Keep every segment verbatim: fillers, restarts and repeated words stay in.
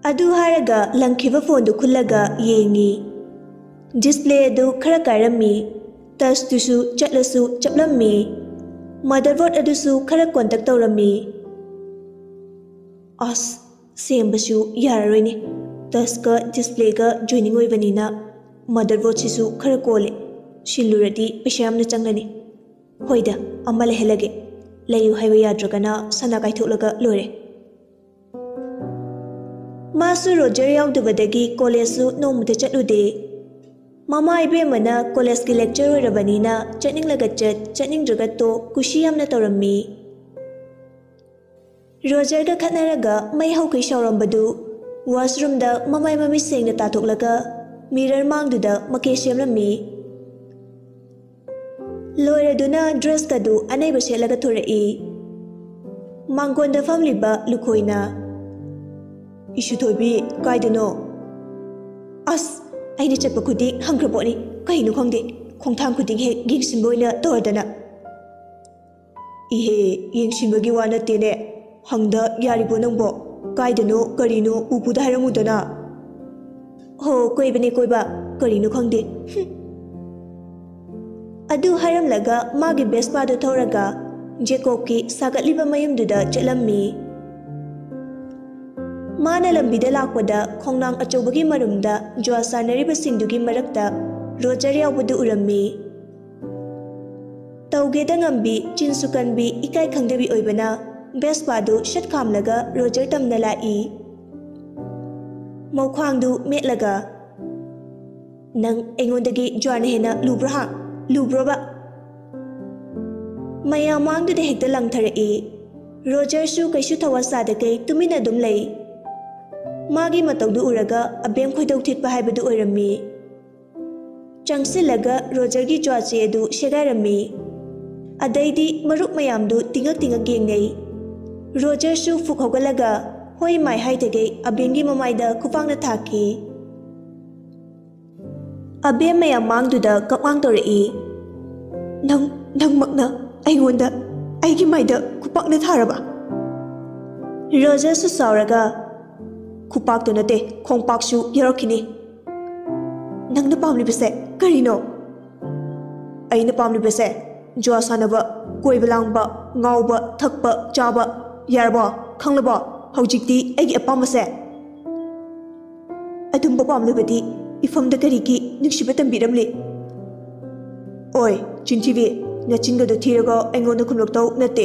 ꯑꯗꯨ ꯍꯥꯏꯔꯒ ꯂꯪꯈꯤꯕ ꯐꯣꯟꯗꯨ ꯈꯨꯜꯂꯒ ꯌꯦꯡꯉꯤ꯫ ꯗꯤꯁꯄ꯭ꯂꯦ ꯑꯗꯨ ꯈꯔ ꯀꯥꯏꯔꯝꯃꯤ꯫ ꯇꯁꯇꯨꯁꯨ ꯆꯠꯂꯁꯨ ꯆꯞꯂꯝꯃꯤ꯫ ꯃꯗꯔꯕꯣꯔꯗ ꯑꯗꯨꯁꯨ ꯈꯔ ꯀꯣꯟꯇꯛ ꯇꯧꯔꯝꯃꯤ꯫ ꯑꯁ, ꯁꯦꯝꯕꯁꯨ ꯌꯥꯔꯔꯣꯏꯅꯦ꯫ ꯇꯁꯀ ꯗꯤꯁꯄ꯭ꯂꯦꯒ ꯖꯣꯏꯅꯤꯡ ꯑꯣꯏꯕꯅꯤꯅ ꯃꯗꯔꯕꯣꯔꯗꯁꯤꯁꯨ ꯈꯔ ꯀꯣꯜꯂꯦ꯫ ꯁꯤꯜꯂꯨꯔꯗꯤ ꯄꯩꯁꯥ ꯌꯥꯝꯅ ꯆꯪꯒꯅꯤ꯫ ꯍꯣꯏꯗ, ꯑꯃ ꯂꯩꯍꯜꯂꯒꯦ꯫ ꯂꯩꯌꯨ ꯍꯥꯏꯕ ꯌꯥꯗ꯭ꯔꯒꯅ ꯁꯅꯥ ꯀꯥꯏꯊꯣꯛꯂꯒ ꯂꯣꯏꯔꯦ꯫ ꯃꯥꯁꯨ ꯔꯣꯖꯔ ꯌꯥꯎꯗꯕꯗꯒꯤ ꯀꯣꯂꯦꯖꯁꯨ ꯅꯣꯡꯃꯇ ꯆꯠꯂꯨꯗꯦ꯫ ꯃꯃꯥ ꯏꯕꯦꯝꯃꯅ ꯀꯣꯂꯦꯖꯀꯤ ꯂꯦꯛꯆꯔ ꯑꯣꯏꯔꯕꯅꯤꯅ ꯆꯠꯅꯤꯡꯂꯒ ꯆꯠ, ꯆꯠꯅꯤꯡꯗ꯭ꯔꯒ ꯇꯣꯛ ꯀꯨꯁꯤ ꯌꯥꯝꯅ ꯇꯧꯔꯝꯃꯤ꯫ ꯔꯣꯖꯔꯒ ꯈꯠꯅꯔꯒ ꯃꯩ ꯍꯧꯈꯩ ꯁꯥꯎꯔꯝꯕꯗꯨ ꯋꯥꯁꯔꯨꯝꯗ ꯃꯃꯥꯏ ꯃꯃꯤꯠ ꯁꯦꯡꯅ ꯇꯥꯊꯣꯛꯂꯒ ꯃꯤꯔꯔ ꯃꯥꯡꯗꯨꯗ ꯃꯀꯦ ꯁꯦꯝꯂꯝꯃꯤ꯫ ꯂꯣꯏꯔꯗꯨꯅ ꯗ꯭ꯔꯦꯁꯀꯗꯨ ꯑꯅꯩꯕ ꯁꯦꯠꯂꯒ ꯊꯣꯔꯛꯏ꯫ ꯃꯥꯡꯒꯣꯟꯗ ꯐꯝꯂꯤꯕ ꯂꯨꯈꯣꯏꯅ, "ꯏꯁꯨ ꯊꯣꯏꯕꯤ, ꯀꯥꯏꯗꯅꯣ?" "ꯑꯁ, ꯑꯩꯅ ꯆꯠꯄ ꯈꯨꯗꯤꯡ ꯍꯪꯈ꯭ꯔ ꯄꯣꯠꯅꯤ꯫ ꯀꯩꯅꯣ ꯈꯪꯗꯦ, ꯈꯣꯡꯊꯥꯡ ꯈꯨꯗꯤꯡ ꯍꯦꯛ ꯌꯦꯡꯁꯤꯟꯕ ꯑꯣꯏꯅ ꯇꯧꯔꯗꯅ꯫" "ꯏꯍꯦ, ꯌꯦꯡꯁꯤꯟꯕꯒꯤ ꯋꯥ ꯅꯠꯇꯦꯅꯦ꯫ ꯍꯪꯗ ꯌꯥꯔꯤꯕꯣ ꯅꯪꯕꯣ? ꯀꯥꯏꯗꯅꯣ ꯀꯔꯤꯅꯣ ꯎꯄꯨꯗ ꯍꯥꯏꯔꯝꯃꯨꯗꯅ꯫" "ꯍꯣ, ꯀꯣꯏꯕꯅꯦ ꯀꯣꯏꯕ, ꯀꯔꯤꯅꯣ ꯈꯪꯗꯦ꯫" ꯍꯨꯝ꯫ ꯑꯗꯨ ꯍꯥꯏꯔꯝꯂꯒ ꯃꯥꯒꯤ ꯕꯦꯁꯄꯥꯗꯨ ꯊꯧꯔꯒ ꯖꯦꯀꯣꯕꯀꯤ ꯁꯥꯒꯠꯂꯤꯕ ꯃꯌꯨꯝꯗꯨꯗ ꯆꯠꯂꯝꯃꯤ꯫ ꯃꯥꯅ ꯂꯝꯕꯤꯗ ꯂꯥꯛꯄꯗ ꯈꯣꯡꯅꯥꯡ ꯑꯆꯧꯕꯒꯤ ꯃꯔꯨꯝꯗ ꯖꯨꯋꯥ ꯁꯥꯟꯅꯔꯤꯕꯁꯤꯡꯗꯨꯒꯤ ꯃꯔꯛꯇ ꯔꯣꯖꯔ ꯌꯥꯎꯕꯗꯨ ꯎꯔꯝꯃꯤ꯫ ꯇꯧꯒꯦꯗ ꯉꯝꯕꯤ, ꯆꯤꯟꯁꯨ ꯀꯟꯕꯤ, ꯏꯀꯥꯏ ꯈꯪꯗꯕꯤ ꯑꯣꯏꯕꯅ ꯕꯦꯁꯄꯥꯗꯨ ꯁꯠ ꯈꯥꯝꯂꯒ ꯔꯣꯖꯔ ꯇꯝꯅ ꯂꯥꯛꯏ꯫ ꯃꯧꯈ꯭ꯋꯥꯡꯗꯨ ꯃꯦꯠꯂꯒ, "ꯅꯪ ꯑꯩꯉꯣꯟꯗꯒꯤ ꯖ꯭ꯋꯥꯔꯅ ꯍꯦꯟꯅ ꯂꯨꯕ꯭ꯔꯣ ꯍꯥ? ꯂꯨꯕ꯭ꯔꯣꯕ?" ꯃꯌꯥꯝ ꯃꯥꯡꯗꯨꯗ ꯍꯦꯛꯇ ꯂꯪꯊꯔꯛꯏ꯫ ꯔꯣꯖꯔꯁꯨ ꯀꯩꯁꯨ ꯊꯋꯥ ꯁꯥꯗꯈꯩ ꯇꯨꯃꯤꯟꯅ ꯑꯗꯨꯝ ꯂꯩ꯫ ꯃꯥꯒꯤ ꯃꯇꯧꯗꯨ ꯎꯔꯒ ꯑꯕꯦꯝ ꯈꯣꯏꯗꯧ ꯊꯤꯠꯄ ꯍꯥꯏꯕꯗꯨ ꯑꯣꯏꯔꯝꯃꯤ꯫ ꯆꯪꯁꯤꯜꯂꯒ ꯔꯣꯖꯔꯒꯤ ꯖ꯭ꯋꯥ ꯆꯦ ꯑꯗꯨ ꯁꯦꯒꯥꯏꯔꯝꯃꯤ꯫ ꯑꯗꯩꯗꯤ ꯃꯔꯨꯞ ꯃꯌꯥꯝꯗꯨ ꯇꯤꯡꯉꯛ ꯇꯤꯡꯉꯛ ꯌꯦꯡꯅꯩ꯫ ꯔꯣꯖꯔꯁꯨ ꯐꯨꯛ ꯍꯧꯒꯠꯂꯒ ꯍꯣꯏ ꯃꯥꯏ ꯍꯥꯏꯗꯒꯩ ꯑꯕꯦꯝꯒꯤ ꯃꯃꯥꯏꯗ ꯈꯨꯄꯥꯛꯅ ꯊꯥꯈꯤ꯫ ꯑꯕꯦꯝ ꯃꯌꯥꯝ ꯃꯥꯡꯗꯨꯗ ꯀꯛꯋꯥꯡ ꯇꯧꯔꯛꯏ꯫ "ꯅꯪ, ꯅꯪꯃꯛꯅ ꯑꯩꯉꯣꯟꯗ ꯑꯩꯒꯤ ꯃꯥꯏꯗ ꯈꯨꯄꯥꯛꯅ ꯊꯥꯔꯕ?" ꯔꯣꯖꯔꯁꯨ ꯁꯥꯎꯔꯒ, ꯈꯨꯄꯥꯛꯇ ꯅꯠꯇꯦ, ꯈꯣꯡꯄꯥꯛꯁꯨ ꯌꯧꯔꯛꯈꯤꯅꯤ꯫ ꯅꯪꯅ ꯄꯥꯝꯂꯤꯕꯁꯦ ꯀꯔꯤꯅꯣ? ꯑꯩꯅ ꯄꯥꯝꯂꯤꯕꯁꯦ ꯖꯨꯋꯥ ꯁꯥꯟꯅꯕ, ꯀꯣꯏꯕ ꯂꯥꯡꯕ, ꯉꯥꯎꯕ, ꯊꯛꯄ, ꯆꯥꯕ꯫ ꯌꯥꯔꯕꯣ? ꯈꯪꯂꯕꯣ? ꯍꯧꯖꯤꯛꯇꯤ ꯑꯩꯒꯤ ꯑꯄꯥꯝꯕꯁꯦ꯫ ꯑꯗꯨꯝꯕ ꯄꯥꯝꯂꯕꯗꯤ ꯏꯐꯝꯗ ꯀꯔꯤꯒꯤ ꯅꯨꯡꯁꯤꯕ ꯇꯝꯕꯤꯔꯝꯂꯤ? ꯑꯣꯏ, ꯆꯤꯟꯊꯤꯕꯤ, ꯅꯆꯤꯟꯒꯗꯨ ꯊꯤꯔꯒ ꯑꯩꯉꯣꯟꯗ ꯈꯨꯝꯂꯛꯇꯧ ꯅꯠꯇꯦ꯫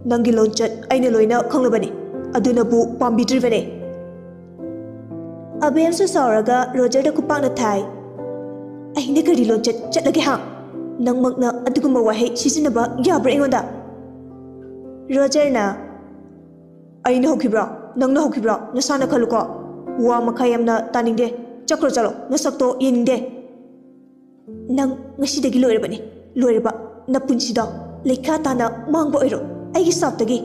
ꯅꯪꯒꯤ ꯂꯣꯟꯆꯠ ꯑꯩꯅ ꯂꯣꯏꯅ ꯈꯪꯂꯕꯅꯤ, ꯑꯗꯨꯅꯕꯨ ꯄꯥꯝꯕꯤꯗ꯭ꯔꯤꯕꯅꯦ꯫ ꯑꯕꯦꯝꯁꯨ ꯁꯥꯎꯔꯒ ꯔꯣꯖꯔꯗ ꯈꯨꯄꯥꯛꯅ ꯊꯥꯏ꯫ "ꯑꯩꯅ ꯀꯔꯤ ꯂꯣꯟꯆꯠ ꯆꯠꯂꯒꯦ ꯍꯥ? ꯅꯪꯃꯛꯅ ꯑꯗꯨꯒꯨꯝꯕ ꯋꯥꯍꯩ ꯁꯤꯖꯤꯟꯅꯕ ꯌꯥꯕ꯭ꯔꯥ ꯑꯩꯉꯣꯟꯗ?" ꯔꯣꯖꯔꯅ, "ꯑꯩꯅ ꯍꯧꯈꯤꯕ꯭ꯔꯣ? ꯅꯪꯅ ꯍꯧꯈꯤꯕ꯭ꯔꯣ? ꯅꯁꯥꯅ ꯈꯜꯂꯨꯀꯣ꯫ ꯋꯥ ꯃꯈꯥ ꯌꯥꯝꯅ ꯇꯥꯅꯤꯡꯗꯦ꯫ ꯆꯠꯈ꯭ꯔꯣ, ꯆꯠꯂꯣ꯫ ꯅꯁꯛꯇꯣ ꯌꯦꯡꯅꯤꯡꯗꯦ꯫ ꯅꯪ ꯉꯁꯤꯗꯒꯤ ꯂꯣꯏꯔꯕꯅꯤ꯫ ꯂꯣꯏꯔꯕ꯫ ꯅꯄꯨꯟꯁꯤꯗꯣ ꯂꯩꯈꯥ ꯇꯥꯅ ꯃꯥꯡꯕ ꯑꯣꯏꯔꯣ ꯑꯩꯒꯤ ꯁꯥꯞꯇꯒꯤ꯫"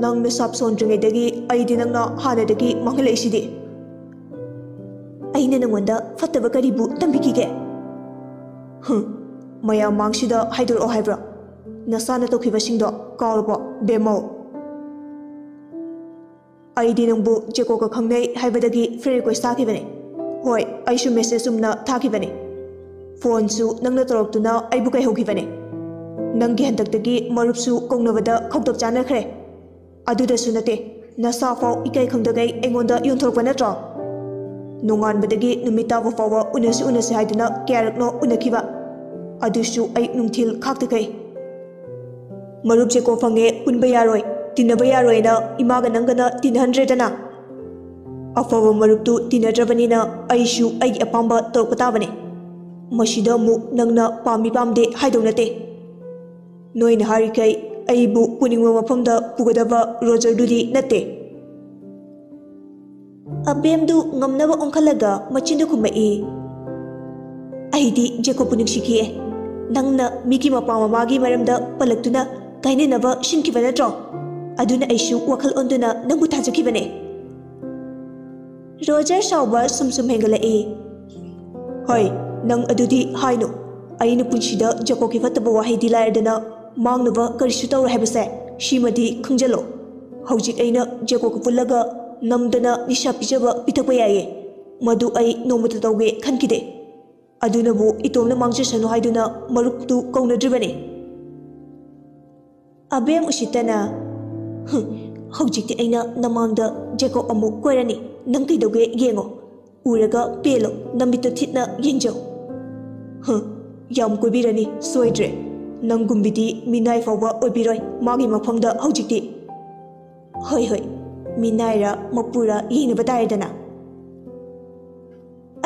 "ꯅꯪꯅ ꯁꯥꯞ ꯁꯣꯟꯗ꯭ꯔꯤꯉꯩꯗꯒꯤ ꯑꯩꯗꯤ ꯅꯪꯅ ꯍꯥꯟꯅꯗꯒꯤ ꯃꯥꯡꯍꯜꯂꯛꯏꯁꯤꯗꯤ꯫" "ꯑꯩꯅ ꯅꯪꯉꯣꯟꯗ ꯐꯠꯇꯕ ꯀꯔꯤꯕꯨ ꯇꯝꯕꯤꯈꯤꯒꯦ?" "ꯍꯨꯝ, ꯃꯌꯥꯝ ꯃꯥꯡꯁꯤꯗ ꯍꯥꯏꯗꯣꯔꯛꯑꯣ ꯍꯥꯏꯕ꯭ꯔꯣ? ꯅꯁꯥꯅ ꯇꯧꯈꯤꯕꯁꯤꯡꯗꯣ ꯀꯥꯎꯔꯕꯣ, ꯕꯦꯝꯃꯧ?" "ꯑꯩꯗꯤ ꯅꯪꯕꯨ ꯖꯦꯀꯣꯒ ꯈꯪꯅꯩ ꯍꯥꯏꯕꯗꯒꯤ friend request ꯊꯥꯈꯤꯕꯅꯦ꯫ ꯍꯣꯏ, ꯑꯩꯁꯨ message ꯆꯨꯝꯅ ꯊꯥꯈꯤꯕꯅꯦ꯫ Phoneꯁꯨ ꯅꯪꯅ ꯇꯧꯔꯛꯇꯨꯅ ꯑꯩꯕꯨ ꯀꯩꯍꯧꯈꯤꯕꯅꯦ꯫ ꯅꯪꯒꯤ ꯍꯟꯗꯛꯇꯒꯤ ꯃꯔꯨꯞꯁꯨ ꯀꯧꯅꯕꯗ ꯈꯧꯇꯛ ꯆꯥꯅꯈ꯭ꯔꯦ꯫ ꯑꯗꯨꯗꯁꯨ ꯅꯠꯇꯦ, ꯅꯁꯥꯐꯥꯎ ꯏꯀꯥꯏ ꯈꯪꯗꯈꯩ ꯑꯩꯉꯣꯟꯗ ꯌꯣꯟꯊꯣꯔꯛꯄ ꯅꯠꯇ꯭ꯔꯣ? ꯅꯣꯡꯉꯥꯟꯕꯗꯒꯤ ꯅꯨꯃꯤꯠ ꯇꯥꯕ ꯐꯥꯎꯕ ꯎꯅꯁꯤ ꯎꯅꯁꯤ ꯍꯥꯏꯗꯨꯅ ꯀꯌꯥꯔꯛꯅꯣ ꯎꯅꯈꯤꯕ? ꯑꯗꯨꯁꯨ ꯑꯌꯨꯛ ꯅꯨꯡꯊꯤꯜ ꯈꯥꯛꯇꯈꯩ꯫ ꯃꯔꯨꯞ ꯖꯦꯀꯣ ꯐꯪꯉꯦ, ꯄꯨꯟꯕ ꯌꯥꯔꯣꯏ, ꯇꯤꯟꯅꯕ ꯌꯥꯔꯣꯏꯅ ꯏꯃꯥꯒ ꯅꯪꯒꯅ ꯇꯤꯟꯅꯍꯟꯗ꯭ꯔꯦꯗꯅ꯫ ꯑꯐꯕ ꯃꯔꯨꯞꯇꯨ ꯇꯤꯟꯅꯗ꯭ꯔꯕꯅꯤꯅ ꯑꯩꯁꯨ ꯑꯩꯒꯤ ꯑꯄꯥꯝꯕ ꯇꯧꯔꯛꯄ ꯇꯥꯕꯅꯤ꯫ ꯃꯁꯤꯗ ꯑꯃꯨꯛ ꯅꯪꯅ ꯄꯥꯝꯃꯤ ꯄꯥꯝꯗꯦ ꯍꯥꯏꯗꯧ ꯅꯠꯇꯦ꯫ ꯅꯣꯏꯅ ꯍꯥꯏꯔꯤꯈꯩ ꯑꯩꯕꯨ ꯄꯨꯅꯤꯡꯕ ꯃꯐꯝꯗ ꯄꯨꯒꯗꯕ ꯔꯣꯖꯔꯗꯨꯗꯤ ꯅꯠꯇꯦ꯫" ꯑꯕꯦꯝꯗꯨ ꯉꯝꯅꯕ ꯑꯣꯟꯈꯠꯂꯒ ꯃꯆꯤꯟꯗꯨ ꯈꯨꯝꯃꯛꯏ, "ꯑꯩꯗꯤ ꯖꯦꯀꯣꯕꯄꯨ ꯅꯨꯡꯁꯤꯈꯤꯌꯦ꯫ ꯅꯪꯅ ꯃꯤꯒꯤ ꯃꯄꯥ ꯃꯃꯥꯒꯤ ꯃꯔꯝꯗ ꯄꯜꯂꯛꯇꯨꯅ ꯀꯥꯏꯅꯅꯕ ꯁꯤꯟꯈꯤꯕ ꯅꯠꯇ꯭ꯔꯣ? ꯑꯗꯨꯅ ꯑꯩꯁꯨ ꯋꯥꯈꯜ ꯑꯣꯟꯗꯨꯅ ꯅꯪꯕꯨ ꯊꯥꯖꯈꯤꯕꯅꯦ꯫" ꯔꯣꯖꯔ ꯁꯥꯎꯕ ꯁꯨꯝ ꯁꯨꯝ ꯍꯦꯟꯒꯠꯂꯛꯏ꯫ "ꯍꯣꯏ, ꯅꯪ ꯑꯗꯨꯗꯤ ꯍꯥꯏꯅꯨ꯫ ꯑꯩꯅ ꯄꯨꯟꯁꯤꯗ ꯖꯦꯀꯣꯕꯀꯤ ꯐꯠꯇꯕ ꯋꯥꯍꯩꯗꯤ ꯂꯥꯏꯔꯗꯅ ꯃꯥꯡꯅꯕ ꯀꯔꯤꯁꯨ ꯇꯧꯔꯣꯏ ꯍꯥꯏꯕꯁꯦ ꯁꯤꯃꯗꯤ ꯈꯪꯖꯜꯂꯣ꯫ ꯍꯧꯖꯤꯛ ꯑꯩꯅ ꯖꯦꯀꯣꯕꯀ ꯄꯨꯜꯂꯒ ꯅꯝꯗꯅ ꯅꯤꯁꯥ ꯄꯤꯖꯕ ꯄꯤꯊꯛꯄ ꯌꯥꯏꯌꯦ꯫ ꯃꯗꯨ ꯑꯩ ꯅꯣꯡꯃꯇ ꯇꯧꯒꯦ ꯈꯟꯈꯤꯗꯦ꯫ ꯑꯗꯨꯅꯕꯨ ꯏꯇꯣꯝꯅ ꯃꯥꯡꯖꯁꯅꯨ ꯍꯥꯏꯗꯨꯅ ꯃꯔꯨꯞꯇꯨ ꯀꯧꯅꯗ꯭ꯔꯤꯕꯅꯤ꯫ ꯑꯕꯦꯝ ꯎꯁꯤꯠꯇꯅ, "ꯍꯨꯝ, ꯍꯧꯖꯤꯛꯇꯤ ꯑꯩꯅ ꯅꯃꯥꯡꯗ ꯖꯦꯀꯣꯕ ꯑꯃꯨꯛ ꯀꯣꯏꯔꯅꯤ꯫ ꯅꯪ ꯀꯩꯗꯧꯒꯦ ꯌꯦꯡꯉꯣ꯫ ꯎꯔꯒ ꯄꯦꯜꯂꯣ, ꯅꯃꯤꯠꯇꯣ ꯊꯤꯠꯅ ꯌꯦꯡꯖꯧ꯫" "ꯍꯨꯝ, ꯌꯥꯝ ꯀꯣꯏꯕꯤꯔꯅꯤ, ꯁꯣꯏꯗ꯭ꯔꯦ꯫ ꯅꯪꯒꯨꯝꯕꯤꯗꯤ ꯃꯤꯅꯥꯏ ꯐꯥꯎꯕ ꯑꯣꯏꯕꯤꯔꯣꯏ ꯃꯥꯒꯤ ꯃꯐꯝꯗ ꯍꯧꯖꯤꯛꯇꯤ꯫" "ꯍꯣꯏ, ꯍꯣꯏ, ꯃꯤꯅꯥꯏꯔ ꯃꯄꯨꯔ ꯌꯦꯡꯅꯕ ꯇꯥꯔꯦꯗꯅ꯫"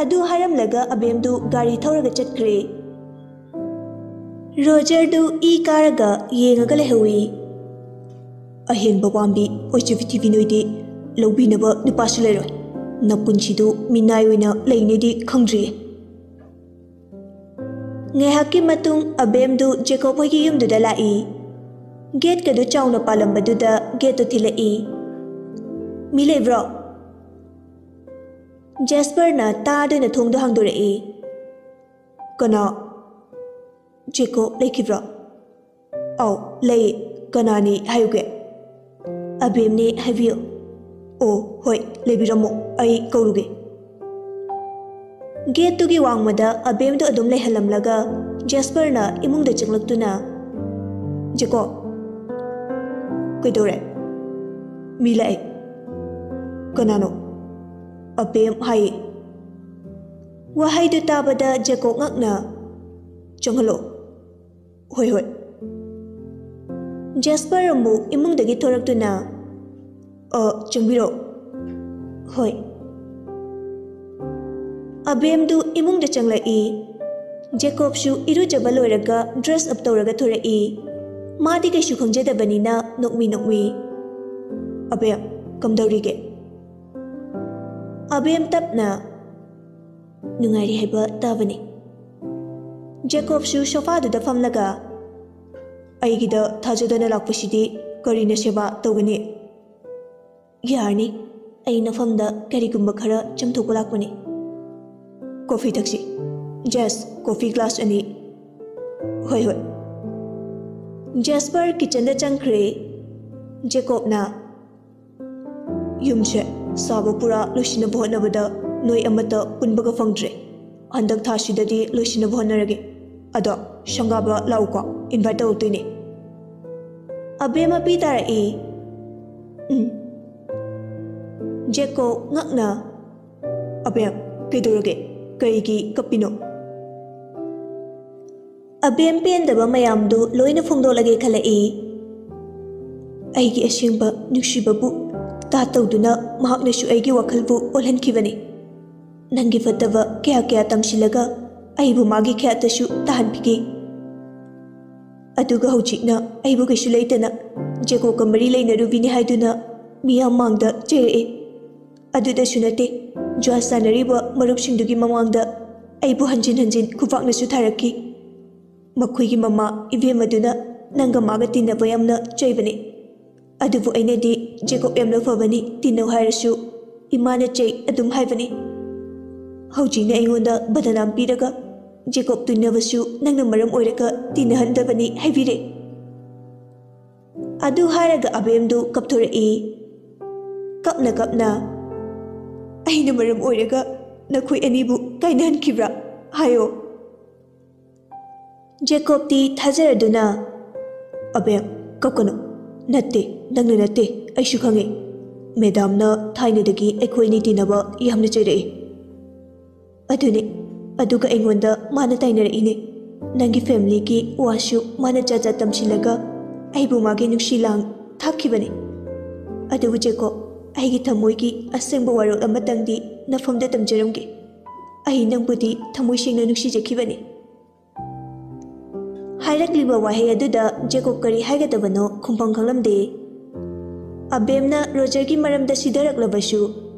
ꯑꯗꯨ ꯍꯥꯏꯔꯝꯂꯒ ꯑꯕꯦꯝꯗꯨ ꯒꯥꯔꯤ ꯊꯧꯔꯒ ꯆꯠꯈ꯭ꯔꯦ꯫ ꯔꯣꯖꯔꯗꯨ ꯏ ꯀꯥꯔꯒ ꯌꯦꯡꯉꯒ ꯂꯩꯍꯧꯏ꯫ "ꯑꯍꯦꯟꯕ ꯄꯥꯝꯕꯤ ꯑꯣꯏꯖꯕꯤ ꯊꯤꯕꯤ ꯅꯣꯏꯗꯤ ꯂꯧꯕꯤꯅꯕ ꯅꯨꯄꯥꯁꯨ ꯂꯩꯔꯣꯏ꯫ ꯅꯄꯨꯟꯁꯤꯗꯨ ꯃꯤꯅꯥꯏ ꯑꯣꯏꯅ ꯂꯩꯅꯦꯗꯤ ꯈꯪꯗ꯭ꯔꯤꯌꯦ꯫" ꯉꯥꯏꯍꯥꯛꯀꯤ ꯃꯇꯨꯡ ꯑꯕꯦꯝꯗꯨ ꯖꯦꯀꯣꯕ ꯍꯣꯏꯒꯤ ꯌꯨꯝꯗꯨꯗ ꯂꯥꯛꯏ꯫ ꯒꯦꯠꯀꯗꯨ ꯆꯥꯎꯅ ꯄꯥꯜꯂꯝꯕꯗꯨꯗ ꯒꯦꯠꯇꯨ ꯊꯤꯜꯂꯛꯏ꯫ "ꯃꯤ ꯂꯩꯕ꯭ꯔꯣ?" ꯖꯦꯁꯄꯔꯅ ꯇꯥꯗꯨꯅ ꯊꯣꯡꯗꯨ ꯍꯥꯡꯗꯣꯔꯛꯏ꯫ "ꯀꯅꯥ?" "ꯖꯦꯀꯣꯕ ꯂꯩꯈꯤꯕ꯭ꯔꯣ?" "ꯑꯧ, ꯂꯩ꯫ ꯀꯅꯥꯅꯤ ꯍꯥꯏꯌꯨꯒꯦ?" "ꯑꯕꯦꯝꯅꯦ ꯍꯥꯏꯕꯤꯌꯨ꯫" "ꯑꯣ, ꯍꯣꯏ, ꯂꯩꯕꯤꯔꯝꯃꯣ, ꯑꯩ ꯀꯧꯔꯨꯒꯦ꯫" ꯒꯦꯠꯇꯨꯒꯤ ꯋꯥꯡꯃꯗ ꯑꯕꯦꯝꯗꯨ ꯑꯗꯨꯝ ꯂꯩꯍꯜꯂꯝꯂꯒ ꯖꯦꯁꯄꯔꯅ ꯏꯃꯨꯡꯗ ꯆꯪꯂꯛꯇꯨꯅ, "ꯖꯦꯀꯣꯕ꯫" "ꯀꯩꯗꯧꯔꯦ?" "ꯃꯤ ꯂꯥꯛꯑꯦ꯫" "ꯀꯅꯥꯅꯣ?" "ꯑꯕꯦꯝ ꯍꯥꯏꯌꯦ꯫" ꯋꯥꯍꯩꯗꯨ ꯇꯥꯕꯗ ꯖꯦꯀꯣꯕ ꯉꯛꯅ, "ꯆꯪꯍꯜꯂꯣ꯫" "ꯍꯣꯏ, ꯍꯣꯏ꯫" ꯖꯦꯁꯄꯔ ꯑꯃꯨꯛ ꯏꯃꯨꯡꯗꯒꯤ ꯊꯣꯔꯛꯇꯨꯅ, "ꯑ, ꯆꯪꯕꯤꯔꯣ꯫" "ꯍꯣꯏ꯫" ꯑꯕꯦꯝꯗꯨ ꯏꯃꯨꯡꯗ ꯆꯪꯂꯛꯏ꯫ ꯖꯦꯀꯣꯕꯁꯨ ꯏꯔꯨꯖꯕ ꯂꯣꯏꯔꯒ dress up ꯇꯧꯔꯒ ꯊꯣꯔꯛꯏ꯫ ꯃꯥꯗꯤ ꯀꯩꯁꯨ ꯈꯪꯖꯗꯕꯅꯤꯅ ꯅꯣꯛꯃꯤ ꯅꯣꯛꯃꯤ, "ꯑꯕꯦꯝ, ꯀꯝꯗꯧꯔꯤꯒꯦ?" ꯑꯕꯦꯝ ꯇꯞꯅ, "ꯅꯨꯡꯉꯥꯏꯔꯤ ꯍꯥꯏꯕ ꯇꯥꯕꯅꯤ꯫" ꯖꯦꯀꯣꯕꯁꯨ ꯁꯣꯐꯥꯗꯨꯗ ꯐꯝꯂꯒ, "ꯑꯩꯒꯤꯗ ꯊꯥꯖꯗꯅ ꯂꯥꯛꯄꯁꯤꯗꯤ ꯀꯔꯤꯅ ꯁꯦꯕꯥ ꯇꯧꯒꯅꯤ?" "ꯌꯥꯔꯅꯤ, ꯑꯩ ꯅꯐꯝꯗ ꯀꯔꯤꯒꯨꯝꯕ ꯈꯔ ꯆꯨꯝꯊꯣꯛꯄ ꯂꯥꯛꯄꯅꯤ꯫" "ꯀꯣꯐꯤ ꯊꯛꯁꯤ꯫" "ꯖꯦꯁ, ꯀꯣꯐꯤ ꯒ꯭ꯂꯥꯁ ꯑꯅꯤ꯫" "ꯍꯣꯏ, ꯍꯣꯏ꯫" ꯖꯦꯁꯄꯔ ꯀꯤꯆꯟꯗ ꯆꯪꯈ꯭ꯔꯦ꯫ ꯖꯦꯀꯣꯕꯅ, ꯌꯨꯝꯁꯦ ꯁꯥꯕ ꯄꯨꯔꯥ ꯂꯣꯏꯁꯤꯟꯅꯕ ꯍꯣꯠꯅꯕꯗ ꯅꯣꯏ ꯑꯃꯠꯇ ꯄꯨꯟꯕꯒ ꯐꯪꯗ꯭ꯔꯦ꯫ ꯍꯟꯗꯛ ꯊꯥꯁꯤꯗꯗꯤ ꯂꯣꯏꯁꯤꯟꯅꯕ ꯍꯣꯠꯅꯔꯒꯦ꯫ ꯑꯗꯣ ꯁꯪꯒꯥꯕ ꯂꯥꯛꯎꯀꯣ, invite ꯇꯧꯔꯛꯇꯣꯏꯅꯦ꯫ ꯑꯕꯦꯝꯃ ꯄꯤ ꯇꯥꯔꯛꯏ꯫ ꯎꯝ꯫ ꯖꯦꯀꯣ ꯉꯛꯅ, "ꯑꯕꯦꯝ, ꯀꯩꯗꯧꯔꯒꯦ? ꯀꯩꯒꯤ ꯀꯞꯄꯤꯅꯣ?" ꯑꯕꯦꯝ ꯄꯦꯟꯗꯕ ꯃꯌꯥꯝꯗꯨ ꯂꯣꯏꯅ ꯐꯣꯡꯗꯣꯛꯂꯒꯦ ꯈꯜꯂꯛꯏ꯫ ꯑꯩꯒꯤ ꯑꯁꯦꯡꯕ ꯅꯨꯡꯁꯤꯕꯕꯨ ꯇꯥ ꯇꯧꯗꯨꯅ ꯃꯍꯥꯛꯅꯁꯨ ꯑꯩꯒꯤ ꯋꯥꯈꯜꯕꯨ ꯑꯣꯜꯍꯟꯈꯤꯕꯅꯤ꯫ ꯅꯪꯒꯤ ꯐꯠꯇꯕ ꯀꯌꯥ ꯀꯌꯥ ꯇꯝꯁꯤꯜꯂꯒ ꯑꯩꯕꯨ ꯃꯥꯒꯤ ꯈꯌꯥꯠꯇꯁꯨ ꯇꯥꯍꯟꯕꯤꯈꯤ꯫ ꯑꯗꯨꯒ ꯍꯧꯖꯤꯛꯅ ꯑꯩꯕꯨ ꯀꯩꯁꯨ ꯂꯩꯇꯅ ꯖꯦꯀꯣꯕꯀ ꯃꯔꯤ ꯂꯩꯅꯔꯨꯕꯤꯅꯤ ꯍꯥꯏꯗꯨꯅ ꯃꯤꯌꯥꯝ ꯃꯥꯡꯗ ꯆꯩꯔꯛꯑꯦ꯫ ꯑꯗꯨꯗꯁꯨ ꯅꯠꯇꯦ, ꯖꯨꯋꯥ ꯁꯥꯟꯅꯔꯤꯕ ꯃꯔꯨꯞꯁꯤꯡꯗꯨꯒꯤ ꯃꯃꯥꯡꯗ ꯑꯩꯕꯨ ꯍꯟꯖꯤꯟ ꯍꯟꯖꯤꯟ ꯈꯨꯄꯥꯛꯅꯁꯨ ꯊꯥꯔꯛꯈꯤ꯫ ꯃꯈꯣꯏꯒꯤ ꯃꯃꯥ ꯏꯕꯦꯝ ꯑꯗꯨꯅ ꯅꯪꯒ ꯃꯥꯒ ꯇꯤꯟꯅꯕ ꯌꯥꯝꯅ ꯆꯩꯕꯅꯤ꯫ ꯑꯗꯨꯕꯨ ꯑꯩꯅꯗꯤ ꯖꯦꯀꯣꯕ ꯌꯥꯝꯅ ꯐꯕꯅꯤ, ꯇꯤꯟꯅꯧ ꯍꯥꯏꯔꯁꯨ ꯏꯃꯥꯅ ꯆꯩ ꯑꯗꯨꯝ ꯍꯥꯏꯕꯅꯤ꯫ ꯍꯧꯖꯤꯛꯅ ꯑꯩꯉꯣꯟꯗ ꯕꯗꯅꯥꯝ ꯄꯤꯔꯒ ꯖꯦꯀꯣꯕ ꯇꯤꯟꯅꯕꯁꯨ ꯅꯪꯅ ꯃꯔꯝ ꯑꯣꯏꯔꯒ ꯇꯤꯟꯅꯍꯟꯗꯕꯅꯤ ꯍꯥꯏꯕꯤꯔꯦ꯫ ꯑꯗꯨ ꯍꯥꯏꯔꯒ ꯑꯕꯦꯝꯗꯨ ꯀꯞꯊꯣꯔꯛꯏ꯫ ꯀꯞꯅ ꯀꯞꯅ, "ꯑꯩꯅ ꯃꯔꯝ ꯑꯣꯏꯔꯒ ꯅꯈꯣꯏ ꯑꯅꯤꯕꯨ ꯀꯥꯏꯅꯍꯟꯈꯤꯕ꯭ꯔꯥ? ꯍꯥꯏꯌꯣ꯫" ꯖꯦꯀꯣꯕꯇꯤ ꯊꯥꯖꯔꯗꯨꯅ, "ꯑꯕꯦꯝ, ꯀꯞꯀꯅꯨ꯫ ꯅꯠꯇꯦ, ꯅꯪꯅ ꯅꯠꯇꯦ, ꯑꯩꯁꯨ ꯈꯪꯉꯦ꯫ ꯃꯦꯗꯥꯝꯅ ꯊꯥꯏꯅꯗꯒꯤ ꯑꯩꯈꯣꯏ ꯑꯅꯤ ꯇꯤꯟꯅꯕ ꯌꯥꯝꯅ ꯆꯩꯔꯛꯏ꯫ ꯑꯗꯨꯅꯦ, ꯑꯗꯨꯒ ꯑꯩꯉꯣꯟꯗ ꯃꯥꯅ ꯇꯥꯏꯅꯔꯛꯏꯅꯦ꯫ ꯅꯪꯒꯤ familyꯒꯤ ꯋꯥꯁꯨ ꯃꯥꯅ ꯖꯥꯠ ꯖꯥꯠ ꯇꯝꯁꯤꯜꯂꯒ ꯑꯩꯕꯨ ꯃꯥꯒꯤ ꯅꯨꯡꯁꯤ ꯂꯥꯡ ꯊꯥꯛꯈꯤꯕꯅꯦ꯫ ꯑꯗꯨꯕꯨ ꯖꯦꯀꯣꯕ, ꯑꯩꯒꯤ ꯊꯃꯣꯏꯒꯤ ꯑꯁꯦꯡꯕ ꯋꯥꯔꯣꯜ ꯑꯃꯇꯪꯗꯤ ꯅꯐꯝꯗ ꯇꯝꯖꯔꯝꯒꯦ꯫ ꯑꯩ ꯅꯪꯕꯨꯗꯤ ꯊꯃꯣꯏ ꯁꯦꯡꯅ ꯅꯨꯡꯁꯤꯖꯈꯤꯕꯅꯤ꯫" ꯍꯥꯏꯔꯛꯂꯤꯕ ꯋꯥꯍꯩ ꯑꯗꯨꯗ ꯖꯦꯀꯣꯕ ꯀꯔꯤ ꯍꯥꯏꯒꯗꯕꯅꯣ ꯈꯨꯝꯐꯝ ꯈꯪꯂꯝꯗꯦ꯫ ꯑꯕꯦꯝꯅ ꯔꯣꯖꯔꯒꯤ ꯃꯔꯝꯗ ꯁꯤꯗꯔꯛꯂꯕꯁꯨ,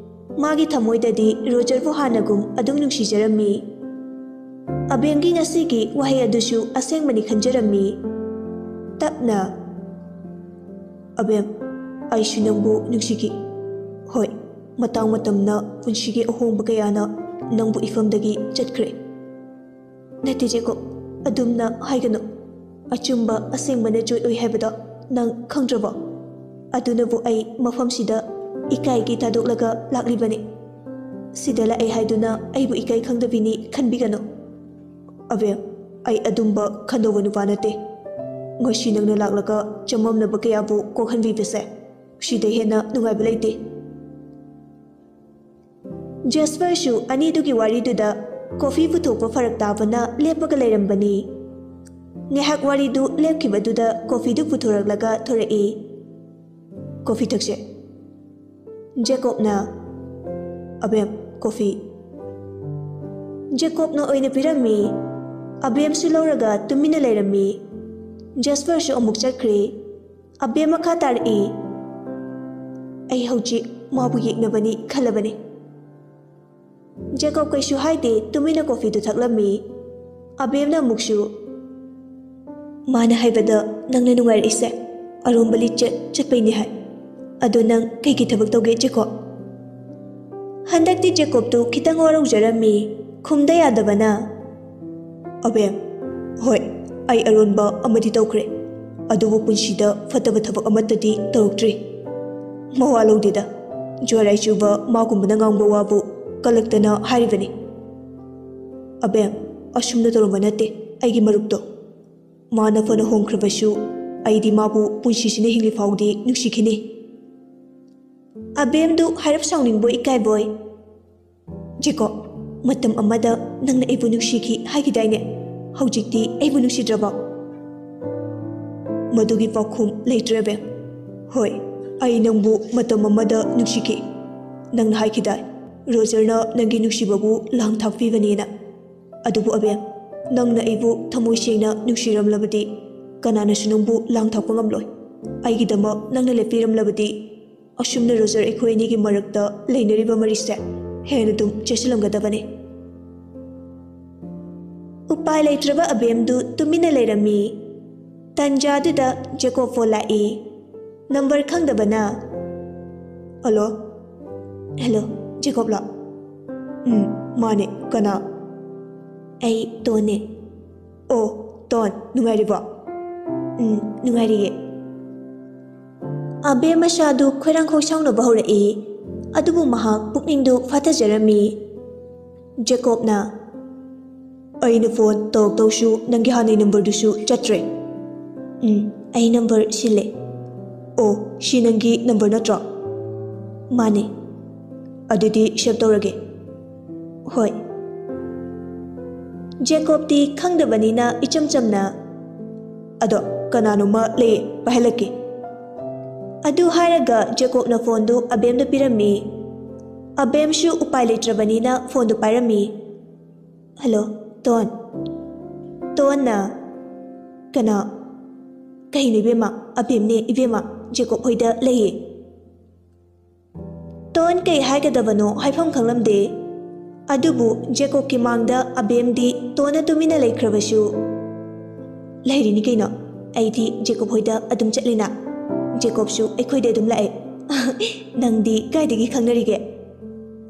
ꯃꯥꯒꯤ ꯊꯃꯣꯏꯗꯗꯤ ꯔꯣꯖꯔꯕꯨ ꯍꯥꯟꯅꯒꯨꯝ ꯑꯗꯨꯝ ꯅꯨꯡꯁꯤꯖꯔꯝꯃꯤ꯫ ꯑꯕꯦꯝꯒꯤ ꯉꯁꯤꯒꯤ ꯋꯥꯍꯩ ꯑꯗꯨꯁꯨ ꯑꯁꯦꯡꯕꯅꯤ ꯈꯟꯖꯔꯝꯃꯤ꯫ ꯇꯞꯅ, "ꯑꯕꯦꯝ, ꯑꯩꯁꯨ ꯅꯪꯕꯨ ꯅꯨꯡꯁꯤꯈꯤ꯫ ꯍꯣꯏ, ꯃꯇꯥꯡ ꯃꯇꯝꯅ ꯄꯨꯟꯁꯤꯒꯤ ꯑꯍꯣꯡꯕ ꯀꯌꯥꯅ ꯅꯪꯕꯨ ꯏꯐꯝꯗꯒꯤ ꯆꯠꯈ꯭ꯔꯦ꯫" "ꯅꯠꯇꯦ ꯖꯦꯀꯣꯕ, ꯑꯗꯨꯝꯅ ꯍꯥꯏꯒꯅꯨ꯫ ꯑꯆꯨꯝꯕ ꯑꯁꯦꯡꯕꯅ ꯖꯣꯏ ꯑꯣꯏ ꯍꯥꯏꯕꯗꯣ ꯅꯪ ꯈꯪꯗ꯭ꯔꯕꯣ? ꯑꯗꯨꯅꯕꯨ ꯑꯩ ꯃꯐꯝꯁꯤꯗ ꯏꯀꯥꯏꯒꯤ ꯊꯥꯗꯣꯛꯂꯒ ꯂꯥꯛꯂꯤꯕꯅꯤ꯫ ꯁꯤꯗ ꯂꯥꯛꯑꯦ ꯍꯥꯏꯗꯨꯅ ꯑꯩꯕꯨ ꯏꯀꯥꯏ ꯈꯪꯗꯕꯤꯅꯤ ꯈꯟꯕꯤꯒꯅꯨ꯫ ꯑꯕꯦꯝ, ꯑꯩ ꯑꯗꯨꯝꯕ ꯈꯟꯗꯧꯕ ꯅꯨꯄꯥ ꯅꯠꯇꯦ꯫ ꯉꯁꯤ ꯅꯪꯅ ꯂꯥꯛꯂꯒ ꯆꯃꯝꯅꯕ ꯀꯌꯥꯕꯨ ꯀꯣꯛꯍꯟꯕꯤꯕꯁꯦ ꯁꯤꯗ ꯍꯦꯟꯅ ꯅꯨꯡꯉꯥꯏꯕ ꯂꯩꯇꯦ꯫ ꯖꯦꯁꯄꯔꯁꯨ ꯑꯅꯤꯗꯨꯒꯤ ꯋꯥꯔꯤꯗꯨꯗ ꯀꯣꯐꯤ ꯄꯨꯊꯣꯛꯄ ꯐꯔꯛ ꯇꯥꯕꯅ ꯂꯦꯞꯄꯒ ꯂꯩꯔꯝꯕꯅꯤ꯫ ꯉꯥꯏꯍꯥꯛ ꯋꯥꯔꯤꯗꯨ ꯂꯦꯞꯈꯤꯕꯗꯨꯗ ꯀꯣꯐꯤꯗꯨ ꯄꯨꯊꯣꯔꯛꯂꯒ ꯊꯣꯔꯛꯏ꯫ "ꯀꯣꯐꯤ ꯊꯛꯁꯦ꯫" ꯖꯦꯀꯣꯕꯅ, "ꯑꯕꯦꯝ, ꯀꯣꯐꯤ꯫" ꯖꯦꯀꯣꯕꯅ ꯑꯣꯏꯅ ꯄꯤꯔꯝꯃꯤ꯫ ꯑꯕꯦꯝꯁꯨ ꯂꯧꯔꯒ ꯇꯨꯃꯤꯟꯅ ꯂꯩꯔꯝꯃꯤ꯫ ꯖꯦꯁꯄꯔꯁꯨ ꯑꯃꯨꯛ ꯆꯠꯈ꯭ꯔꯦ꯫ ꯑꯕꯦꯝ ꯃꯈꯥ ꯇꯥꯔꯛꯏ꯫ "ꯑꯩ ꯍꯧꯖꯤꯛ ꯃꯥꯕꯨ ꯌꯦꯛꯅꯕꯅꯤ ꯈꯜꯂꯕꯅꯤ꯫" ꯖꯦꯀꯣꯕ ꯀꯩꯁꯨ ꯍꯥꯏꯗꯦ, ꯇꯨꯃꯤꯟꯅ ꯀꯣꯐꯤꯗꯨ ꯊꯛꯂꯝꯃꯤ꯫ ꯑꯕꯦꯝꯅ ꯑꯃꯨꯛꯁꯨ, "ꯃꯥꯅ ꯍꯥꯏꯕꯗ ꯅꯪꯅ ꯅꯨꯡꯉꯥꯏꯔꯛꯏꯁꯦ ꯑꯔꯣꯝꯕ ꯂꯤꯆꯠ ꯆꯠꯄꯩꯅꯤ ꯍꯥꯏ꯫ ꯑꯗꯣ ꯅꯪ ꯀꯩꯒꯤ ꯊꯕꯛ ꯇꯧꯒꯦ, ꯖꯦꯀꯣꯕ?" ꯍꯟꯗꯛꯇꯤ ꯖꯦꯀꯣꯕꯇꯨ ꯈꯤꯇꯪ ꯋꯥꯔꯧꯖꯔꯝꯃꯤ꯫ ꯈꯨꯝꯗ ꯌꯥꯗꯕꯅ, "ꯑꯕꯦꯝ, ꯍꯣꯏ, ꯑꯩ ꯑꯔꯣꯟꯕ ꯑꯃꯗꯤ ꯇꯧꯈ꯭ꯔꯦ, ꯑꯗꯨꯕꯨ ꯄꯨꯟꯁꯤꯗ ꯐꯠꯇꯕ ꯊꯕꯛ ꯑꯃꯠꯇꯗꯤ ꯇꯧꯔꯛꯇ꯭ꯔꯤ꯫ ꯃꯋꯥ ꯂꯧꯗꯦꯗ, ꯖ꯭ꯋꯥꯔꯥꯏ ꯆꯨꯕ ꯃꯥꯒꯨꯝꯕꯅ ꯉꯥꯡꯕ ꯋꯥꯕꯨ ꯀꯜꯂꯛꯇꯅ ꯍꯥꯏꯔꯤꯕꯅꯤ꯫ ꯑꯕꯦꯝ, ꯑꯁꯨꯝꯅ ꯇꯧꯔꯝꯕ ꯅꯠꯇꯦ ꯑꯩꯒꯤ ꯃꯔꯨꯞꯇꯣ꯫ ꯃꯥꯅ ꯐꯅ ꯍꯣꯡꯈ꯭ꯔꯕꯁꯨ ꯑꯩꯗꯤ ꯃꯥꯕꯨ ꯄꯨꯟꯁꯤꯁꯤꯅ ꯍꯤꯡꯂꯤ ꯐꯥꯎꯗꯤ ꯅꯨꯡꯁꯤꯈꯤꯅꯤ꯫" ꯑꯕꯦꯝꯗꯨ ꯍꯥꯏꯔꯞ ꯁꯥꯎꯅꯤꯡꯕꯣꯏ ꯏꯀꯥꯏꯕꯣꯏ, "ꯖꯦꯀꯣꯕ, ꯃꯇꯝ ꯑꯃꯗ ꯅꯪꯅ ꯑꯩꯕꯨ ꯅꯨꯡꯁꯤꯈꯤ ꯍꯥꯏꯈꯤꯗꯥꯏꯅꯦ? ꯍꯧꯖꯤꯛꯇꯤ ꯑꯩꯕꯨ ꯅꯨꯡꯁꯤꯗ꯭ꯔꯕꯣ?" "ꯃꯗꯨꯒꯤ ꯄꯥꯎꯈꯨꯝ ꯂꯩꯇ꯭ꯔꯦ, ꯑꯕꯦꯝ꯫ ꯍꯣꯏ, ꯑꯩ ꯅꯪꯕꯨ ꯃꯇꯝ ꯑꯃꯗ ꯅꯨꯡꯁꯤꯈꯤ꯫ ꯅꯪꯅ ꯍꯥꯏꯈꯤꯗꯥꯏ, ꯔꯣꯖꯔꯅ ꯅꯪꯒꯤ ꯅꯨꯡꯁꯤꯕꯕꯨ ꯂꯥꯡ ꯊꯥꯛꯄꯤꯕꯅꯦꯅ꯫ ꯑꯗꯨꯕꯨ ꯑꯕꯦꯝ, ꯅꯪꯅ ꯑꯩꯕꯨ ꯊꯃꯣꯏ ꯁꯦꯡꯅ ꯅꯨꯡꯁꯤꯔꯝꯂꯕꯗꯤ ꯀꯅꯥꯅꯁꯨ ꯅꯪꯕꯨ ꯂꯥꯡ ꯊꯥꯛꯄ ꯉꯝꯂꯣꯏ꯫ ꯑꯩꯒꯤꯗꯃꯛ ꯅꯪꯅ ꯂꯦꯞꯄꯤꯔꯝꯂꯕꯗꯤ ꯑꯁꯨꯝꯅ ꯔꯣꯖꯔ ꯑꯩꯈꯣꯏ ꯑꯅꯤꯒꯤ ꯃꯔꯛꯇ ꯂꯩꯅꯔꯤꯕ ꯃꯔꯤꯁꯦ ꯍꯦꯟꯅ ꯑꯗꯨꯝ ꯆꯦꯠꯁꯤꯜꯂꯝꯒꯗꯕꯅꯤ꯫" ꯎꯄꯥꯏ ꯂꯩꯇ꯭ꯔꯕ ꯑꯕꯦꯝꯗꯨ ꯇꯨꯃꯤꯟꯅ ꯂꯩꯔꯝꯃꯤ꯫ ꯇꯟꯖꯥꯗꯨꯗ ꯖꯦꯀꯣꯕ ꯐꯣꯟ ꯂꯥꯛꯏ꯫ ꯅꯝꯕꯔ ꯈꯪꯗꯕꯅ, "ꯍꯜꯂꯣ꯫" "ꯍꯜꯂꯣ, ꯖꯦꯀꯣꯕꯂꯣ?" "ꯎꯝ, ꯃꯥꯅꯦ꯫ ꯀꯅꯥ?" "ꯑꯩ ꯇꯣꯟꯅꯦ꯫" "ꯑꯣ, ꯇꯣꯟ, ꯅꯨꯡꯉꯥꯏꯔꯤꯕꯣ?" "ꯎꯝ, ꯅꯨꯡꯉꯥꯏꯔꯤꯌꯦ꯫" ꯑꯕꯦꯝ ꯃꯁꯥꯗꯨ ꯈꯣꯏꯔꯥꯡ ꯈꯣꯏꯁꯥꯎꯅꯕ ꯍꯧꯔꯛꯏ꯫ ꯑꯗꯨꯕꯨ ꯃꯍꯥꯛ ꯄꯨꯛꯅꯤꯡꯗꯨ ꯐꯥꯊꯖꯔꯝꯃꯤ꯫ ꯖꯦꯀꯣꯕꯅ, "ꯑꯩꯅ ꯐꯣꯟ ꯇꯧꯔꯛꯇꯧꯁꯨ ꯅꯪꯒꯤ ꯍꯥꯟꯅꯩ ꯅꯝꯕꯔꯗꯨꯁꯨ ꯆꯠꯇ꯭ꯔꯦ꯫ ꯎꯝ, ꯑꯩ ꯅꯝꯕꯔ ꯁꯤꯜꯂꯦ꯫ ꯑꯣ, ꯁꯤ ꯅꯪꯒꯤ ꯅꯝꯕꯔ ꯅꯠꯇ꯭ꯔꯣ?" "ꯃꯥꯅꯦ꯫ ꯑꯗꯨꯗꯤ ꯁꯦꯚ ꯇꯧꯔꯒꯦ꯫" "ꯍꯣꯏ꯫" ꯖꯦꯀꯣꯕꯇꯤ ꯈꯪꯗꯕꯅꯤꯅ ꯏꯆꯝ ꯆꯝꯅ, "ꯑꯗꯣ ꯀꯅꯥꯅꯣꯝꯃ ꯂꯩꯌꯦ, ꯄꯥꯏꯍꯜꯂꯛꯀꯦ꯫" ꯑꯗꯨ ꯍꯥꯏꯔꯒ ꯖꯦꯀꯣꯕꯅ ꯐꯣꯟꯗꯨ ꯑꯕꯦꯝꯗ ꯄꯤꯔꯝꯃꯤ꯫ ꯑꯕꯦꯝꯁꯨ ꯎꯄꯥꯏ ꯂꯩꯇ꯭ꯔꯕꯅꯤꯅ ꯐꯣꯟꯗꯨ ꯄꯥꯏꯔꯝꯃꯤ꯫ "Hello, tone." ꯇꯣꯟꯅ, "ꯀꯅꯥ?" "ꯀꯩꯅꯣ ꯏꯕꯦꯝꯃ, ꯑꯕꯦꯝꯅꯦ ꯏꯕꯦꯝꯃ, ꯖꯦꯀꯣꯕ ꯍꯣꯏꯗ ꯂꯩꯌꯦ꯫" ꯇꯣꯟ ꯀꯩ ꯍꯥꯏꯒꯗꯕꯅꯣ ꯍꯥꯏꯐꯝ ꯈꯪꯂꯝꯗꯦ꯫ ꯑꯗꯨꯕꯨ ꯖꯦꯀꯣꯕꯀꯤ ꯃꯥꯡꯗ ꯑꯕꯦꯝꯗꯤ ꯇꯣꯟꯅ ꯇꯨꯃꯤꯟꯅ ꯂꯩꯈ꯭ꯔꯕꯁꯨ, "ꯂꯩꯔꯤꯅꯤ ꯀꯩꯅꯣ, ꯑꯩꯗꯤ ꯖꯦꯀꯣꯕ ꯍꯣꯏꯗ ꯑꯗꯨꯝ ꯆꯠꯂꯤꯅ꯫ ꯖꯦꯀꯣꯕꯁꯨ ꯑꯩꯈꯣꯏꯗ ꯑꯗꯨꯝ ꯂꯥꯛꯑꯦ꯫" "ꯅꯪꯗꯤ ꯀꯥꯏꯗꯒꯤ ꯈꯪꯅꯔꯤꯒꯦ?"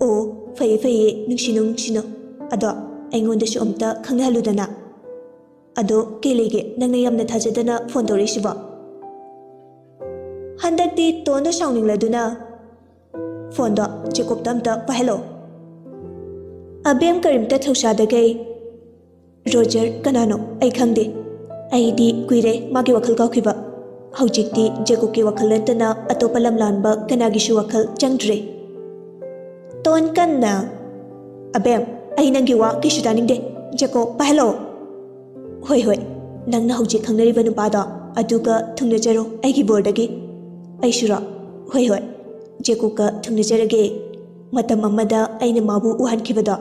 "ꯑꯣ, ꯐꯩꯌꯦ ꯐꯩꯌꯦ, ꯅꯨꯡꯁꯤꯅꯨ ꯅꯨꯡꯁꯤꯅꯨ꯫ ꯑꯗꯣ ꯑꯩꯉꯣꯟꯗꯁꯨ ꯑꯝꯇ ꯈꯪꯅꯍꯜꯂꯨꯗꯅ꯫ ꯑꯗꯣ ꯀꯩ ꯂꯩꯒꯦ, ꯅꯪꯅ ꯌꯥꯝꯅ ꯊꯥꯖꯗꯅ ꯐꯣꯟ ꯇꯧꯔꯛꯏꯁꯤꯕꯣ?" ꯍꯟꯗꯛꯇꯤ ꯇꯣꯟꯗꯣ ꯁꯥꯎꯅꯤꯡꯂꯗꯨꯅ, "ꯐꯣꯟꯗꯣ ꯖꯦꯀꯣꯕꯇ ꯑꯝꯇ ꯄꯥꯏꯍꯜꯂꯣ꯫" ꯑꯕꯦꯝ ꯀꯔꯤꯝꯇ ꯊꯧꯁꯥꯗꯈꯩ, "ꯔꯣꯖꯔ ꯀꯅꯥꯅꯣ? ꯑꯩ ꯈꯪꯗꯦ꯫ ꯑꯩꯗꯤ ꯀꯨꯏꯔꯦ ꯃꯥꯒꯤ ꯋꯥꯈꯜ ꯀꯥꯎꯈꯤꯕ꯫ ꯍꯧꯖꯤꯛꯇꯤ ꯖꯦꯀꯣꯕꯀꯤ ꯋꯥꯈꯜ ꯅꯠꯇꯅ ꯑꯇꯣꯞꯄ ꯂꯝꯂꯥꯟꯕ ꯀꯅꯥꯒꯤꯁꯨ ꯋꯥꯈꯜ ꯆꯪꯗ꯭ꯔꯦ꯫" ꯇꯣꯟ ꯀꯟꯅ, "ꯑꯕꯦꯝ, ꯑꯩ ꯅꯪꯒꯤ ꯋꯥ ꯀꯩꯁꯨ ꯇꯥꯅꯤꯡꯗꯦ꯫ ꯖꯦꯀꯣꯕ ꯄꯥꯏꯍꯜꯂꯛꯑꯣ꯫" "ꯍꯣꯏ, ꯍꯣꯏ, ꯅꯪꯅ ꯍꯧꯖꯤꯛ ꯈꯪꯅꯔꯤꯕ ꯅꯨꯄꯥꯗꯣ, ꯑꯗꯨꯒ ꯊꯨꯡꯅꯖꯔꯣ ꯑꯩꯒꯤ ꯕꯣꯔꯗꯒꯤ꯫" "ꯑꯩꯁꯨꯔꯣ?" "ꯍꯣꯏ, ꯍꯣꯏ, ꯖꯦꯀꯣꯕꯀ ꯊꯨꯡꯅꯖꯔꯒꯦ꯫ ꯃꯇꯝ ꯑꯃꯗ ꯑꯩꯅ ꯃꯥꯕꯨ ꯋꯥꯍꯟꯈꯤꯕꯗꯣ,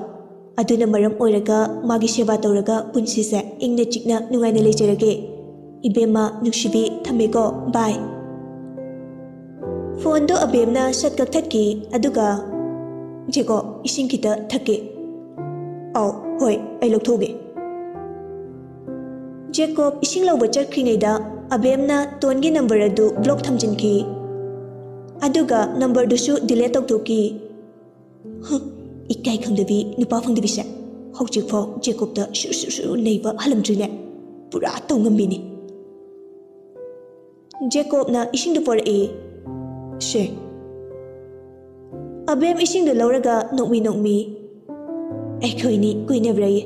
ꯑꯗꯨꯅ ꯃꯔꯝ ꯑꯣꯏꯔꯒ ꯃꯥꯒꯤ ꯁꯦꯕꯥ ꯇꯧꯔꯒ ꯄꯨꯟꯁꯤꯁꯦ ꯏꯪꯅ ꯆꯤꯛꯅ ꯅꯨꯡꯉꯥꯏꯅ ꯂꯩꯖꯔꯒꯦ꯫ ꯏꯕꯦꯝꯃ ꯅꯨꯡꯁꯤꯕꯤ, ꯊꯝꯃꯦꯀꯣ, ꯕꯥꯏ꯫" ꯐꯣꯟꯗꯣ ꯑꯕꯦꯝꯅ ꯁꯠ ꯀꯛꯊꯠꯈꯤ, ꯑꯗꯨꯒ, "ꯖꯦꯀꯣꯕ, ꯏꯁꯤꯡ ꯈꯤꯇ ꯊꯛꯀꯦ꯫" "ꯑꯧ, ꯍꯣꯏ, ꯑꯩ ꯂꯧꯊꯣꯛꯎꯒꯦ꯫" ꯖꯦꯀꯣꯕ ꯏꯁꯤꯡ ꯂꯧꯕ ꯆꯠꯈ꯭ꯔꯤꯉꯩꯗ ꯑꯕꯦꯝꯅ ꯇꯣꯟꯒꯤ ꯅꯝꯕꯔ ꯑꯗꯨ ꯕ꯭ꯂꯣꯛ ꯊꯝꯖꯤꯟꯈꯤ, ꯑꯗꯨꯒ ꯅꯝꯕꯔꯗꯨꯁꯨ ꯗꯤꯂꯦꯠ ꯇꯧꯊꯣꯛꯈꯤ꯫ "ꯍ, ꯏꯀꯥꯏ ꯈꯪꯗꯕꯤ ꯅꯨꯄꯥ ꯐꯪꯗꯕꯤꯁꯦ, ꯍꯧꯖꯤꯛꯐꯥꯎ ꯖꯦꯀꯣꯕꯇ ꯁꯨꯔ ꯁꯨꯔ ꯁꯨꯔ ꯅꯩꯕ ꯍꯜꯂꯝꯗ꯭ꯔꯤꯅꯦ꯫ ꯄꯨꯔꯥ ꯇꯧꯉꯝꯕꯤꯅꯤ꯫" ꯖꯦꯀꯣꯕꯅ ꯏꯁꯤꯡꯗꯨ ꯄꯣꯔꯛꯏ꯫ ꯁꯦ꯫ ꯑꯕꯦꯝ ꯏꯁꯤꯡꯗꯨ ꯂꯧꯔꯒ ꯅꯣꯛꯃꯤ ꯅꯣꯛꯃꯤ, "ꯑꯩꯈꯣꯏꯅꯤ ꯀꯣꯏꯅꯕ꯭ꯔꯥꯌꯦ?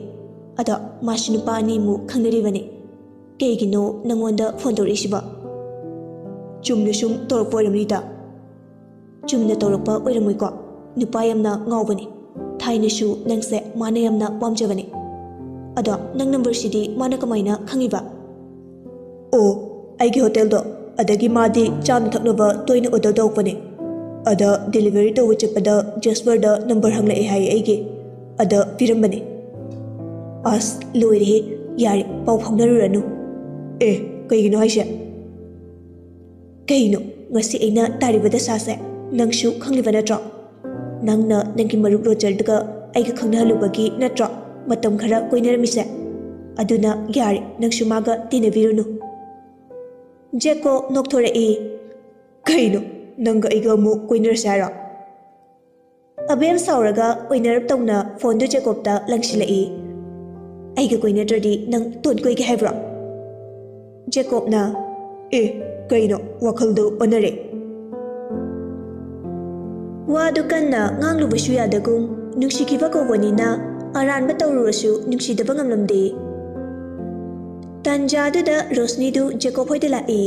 ꯑꯗꯣ ꯃꯥꯁꯨ ꯅꯨꯄꯥ ꯑꯅꯤꯃꯨꯛ ꯈꯪꯅꯔꯤꯕꯅꯤ꯫ ꯀꯩꯒꯤꯅꯣ ꯅꯪꯉꯣꯟꯗ ꯐꯣꯟ ꯇꯧꯔꯛꯏꯁꯤꯕꯣ? ꯆꯨꯝꯅ ꯁꯨꯝ ꯇꯧꯔꯛꯄ ꯑꯣꯏꯔꯝꯅꯤꯗ꯫ ꯆꯨꯝꯅ ꯇꯧꯔꯛꯄ ꯑꯣꯏꯔꯝꯃꯣꯏꯀꯣ? ꯅꯨꯄꯥ ꯌꯥꯝꯅ ꯉꯥꯎꯕꯅꯤ꯫ ꯊꯥꯏꯅꯁꯨ ꯅꯪꯁꯦ ꯃꯥꯅ ꯌꯥꯝꯅ ꯄꯥꯝꯖꯕꯅꯤ꯫ ꯑꯗꯣ ꯅꯪ ꯅꯝꯕꯔꯁꯤꯗꯤ ꯃꯥꯅ ꯀꯃꯥꯏꯅ ꯈꯪꯉꯤꯕ?" "ꯑꯣ, ꯑꯩꯒꯤ ꯍꯣꯇꯦꯜꯗꯣ, ꯑꯗꯒꯤ ꯃꯥꯗꯤ ꯆꯥꯅ ꯊꯛꯅꯕ ꯇꯣꯏꯅ ꯑꯣꯔꯗꯔ ꯇꯧꯔꯛꯄꯅꯦ꯫ ꯑꯗ ꯗꯦꯂꯤꯚꯔꯤ ꯇꯧꯕ ꯆꯠꯄꯗ ꯖꯦꯁꯄꯔꯗ ꯅꯝꯕꯔ ꯍꯪꯂꯛꯑꯦ ꯍꯥꯏꯌꯦ ꯑꯩꯒꯤ꯫ ꯑꯗ ꯄꯤꯔꯝꯕꯅꯦ꯫" "ꯑꯁ, ꯂꯣꯏꯔꯦꯍꯦ꯫ ꯌꯥꯔꯦ, ꯄꯥꯎ ꯐꯥꯎꯅꯔꯨꯔꯅꯨ꯫" "ꯑꯦ, ꯀꯩꯒꯤꯅꯣ ꯍꯥꯏꯁꯦ?" "ꯀꯩꯅꯣ, ꯉꯁꯤ ꯑꯩꯅ ꯇꯥꯔꯤꯕ ꯗꯁꯥꯁꯦ ꯅꯪꯁꯨ ꯈꯪꯂꯤꯕ ꯅꯠꯇ꯭ꯔꯣ? ꯅꯪꯅ ꯅꯪꯒꯤ ꯃꯔꯨꯞ ꯔꯣꯖꯔꯗꯨꯒ ꯑꯩꯒ ꯈꯪꯅꯍꯜꯂꯨꯕꯒꯤ ꯅꯠꯇ꯭ꯔꯣ ꯃꯇꯝ ꯈꯔ ꯀꯣꯏꯅꯔꯝꯃꯤꯁꯦ? ꯑꯗꯨꯅ ꯌꯥꯔꯦ, ꯅꯪꯁꯨ ꯃꯥꯒ ꯇꯤꯟꯅꯕꯤꯔꯨꯅꯨ꯫" ꯖꯦꯀꯣ ꯅꯣꯛꯊꯣꯔꯛꯏ꯫ "ꯀꯩꯅꯣ, ꯅꯪꯒ ꯑꯩꯒ ꯑꯃꯨꯛ ꯀꯣꯏꯅꯔꯁꯦ ꯍꯥꯏꯔꯣ?" ꯑꯕꯦꯝ ꯁꯥꯎꯔꯒ ꯑꯣꯏꯅꯔꯞ ꯇꯧꯅ ꯐꯣꯟꯗꯨ ꯖꯦꯀꯣꯕꯇ ꯂꯪꯁꯤꯜꯂꯛꯏ꯫ "ꯑꯩꯒ ꯀꯣꯏꯅꯗ꯭ꯔꯗꯤ ꯅꯪ ꯇꯣꯟ ꯀꯣꯏꯒꯦ ꯍꯥꯏꯕ꯭ꯔꯣ?" ꯖꯦꯀꯣꯕꯅ, "ꯑꯦ, ꯀꯩꯅꯣ, ꯋꯥꯈꯜꯗꯨ ꯑꯣꯟꯅꯔꯦ꯫" ꯋꯥꯗꯨ ꯀꯟꯅ ꯉꯥꯡꯂꯨꯕꯁꯨ ꯌꯥꯗꯒꯨꯝ, ꯅꯨꯡꯁꯤꯈꯤꯕ ꯀꯧꯕꯅꯤꯅ ꯑꯔꯥꯟꯕ ꯇꯧꯔꯨꯔꯁꯨ ꯅꯨꯡꯁꯤꯗꯕ ꯉꯝꯂꯝꯗꯦ꯫ ꯇꯥꯟꯖꯥꯗꯨꯗ ꯔꯣꯁꯅꯤꯗꯨ ꯖꯦꯀꯣꯕ ꯍꯣꯏꯗ ꯂꯥꯛꯏ꯫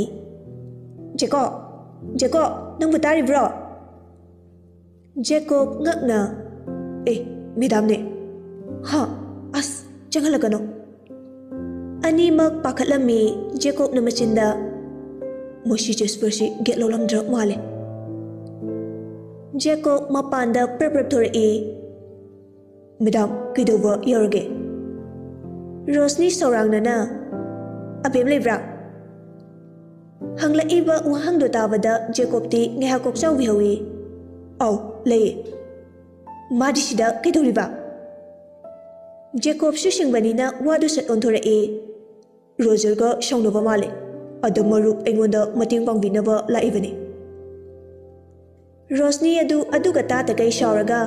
"ꯖꯦꯀꯣꯕ, ꯖꯦꯀꯣꯕ, ꯅꯪꯕꯨ ꯇꯥꯔꯤꯕ꯭ꯔꯣ?" ꯖꯦꯀꯣꯕ ꯉꯛꯅ, "ꯑꯦ, ꯃꯦꯗꯥꯝꯅꯦ꯫ ꯍꯥ? ꯑꯁ, ꯆꯪꯍꯜꯂꯛꯀꯅꯣ꯫" ꯑꯅꯤꯃꯛ ꯄꯥꯈꯠꯂꯝꯃꯤ꯫ ꯖꯦꯀꯣꯕꯅ ꯃꯆꯤꯟꯗ, "ꯃꯁꯤ ꯖꯦꯁꯄꯔꯁꯤ ꯒꯦꯠ ꯂꯣꯜꯂꯝꯗ꯭ꯔ ꯃꯥꯜꯂꯦ꯫" ꯖꯦꯀꯣꯕ ꯃꯄꯥꯟꯗ ꯄ꯭ꯔꯞ ꯄ꯭ꯔꯞ ꯊꯣꯔꯛꯏ꯫ "ꯃꯦꯗꯥꯝ, ꯀꯩꯗꯧꯕ ꯌꯥꯎꯔꯒꯦ?" ꯔꯣꯁꯅꯤ ꯁꯧꯔꯥꯡꯅꯅ, "ꯑꯕꯦꯝ ꯂꯩꯕ꯭ꯔꯥ?" ꯍꯪꯂꯛꯏꯕ ꯋꯥꯍꯪꯗꯣ ꯇꯥꯕꯗ ꯖꯦꯀꯣꯕꯇꯤ ꯉꯥꯏꯍꯥꯛ ꯀꯣꯛ ꯆꯥꯎꯕꯤꯍꯧꯏ꯫ "ꯑꯧ, ꯂꯩꯌꯦ꯫" "ꯃꯥꯗꯤ ꯁꯤꯗ ꯀꯩꯗꯧꯔꯤꯕ?" ꯖꯦꯀꯣꯕꯁꯨ ꯁꯤꯡꯕꯅꯤꯅ ꯋꯥꯗꯨ ꯁꯠ ꯑꯣꯟꯊꯣꯔꯛꯏ꯫ "ꯔꯣꯖꯔꯒ ꯁꯥꯎꯅꯕ ꯃꯥꯜꯂꯦ꯫ ꯑꯗꯣ ꯃꯔꯨꯞ ꯑꯩꯉꯣꯟꯗ ꯃꯇꯦꯡ ꯄꯥꯡꯕꯤꯅꯕ ꯂꯥꯛꯏꯕꯅꯤ꯫" ꯔꯣꯁꯅꯤ ꯑꯗꯨ ꯑꯗꯨꯒ ꯇꯥꯇꯈꯩ ꯁꯥꯎꯔꯒ,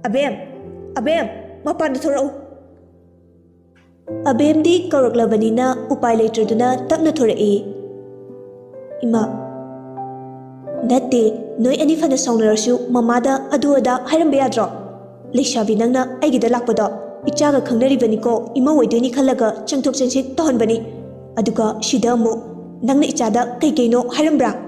"ꯑꯕꯦꯝ! ꯑꯕꯦꯝ! ꯃꯄꯥꯟꯗ ꯊꯣꯔꯛꯎ!" ꯑꯕꯦꯝꯗꯤ ꯀꯧꯔꯛꯂꯕꯅꯤꯅ ꯎꯄꯥꯏ ꯂꯩꯇ꯭ꯔꯗꯨꯅ ꯇꯞꯅ ꯊꯣꯔꯛꯏ꯫ ꯏꯃꯥ! ꯅꯠꯇꯦ, ꯅꯣꯏ ꯑꯅꯤ ꯐꯅ ꯁꯥꯎꯅꯔꯁꯨ ꯃꯃꯥꯗ ꯑꯗꯨ ꯑꯗꯥ ꯍꯥꯏꯔꯝꯕ ꯌꯥꯗ꯭ꯔꯣ? ꯂꯩꯁꯥꯕꯤ ꯅꯪꯅ ꯑꯩꯒꯤꯗ ꯂꯥꯛꯄꯗꯣ ꯏꯆꯥꯒ ꯈꯪꯅꯔꯤꯕꯅꯤꯀꯣ, ꯏꯃꯧ ꯑꯣꯏꯗꯣꯏꯅꯤ ꯈꯜꯂꯒ ꯆꯪꯊꯣꯛ ꯆꯪꯁꯤꯟ ꯇꯧꯍꯟꯕꯅꯤ꯫ ꯑꯗꯨꯒ ꯁꯤꯗ ꯑꯃꯨꯛ ꯅꯪꯅ ꯏꯆꯥꯗ ꯀꯩ ꯀꯩꯅꯣ ꯍꯥꯏꯔꯝꯕ꯭ꯔꯥ?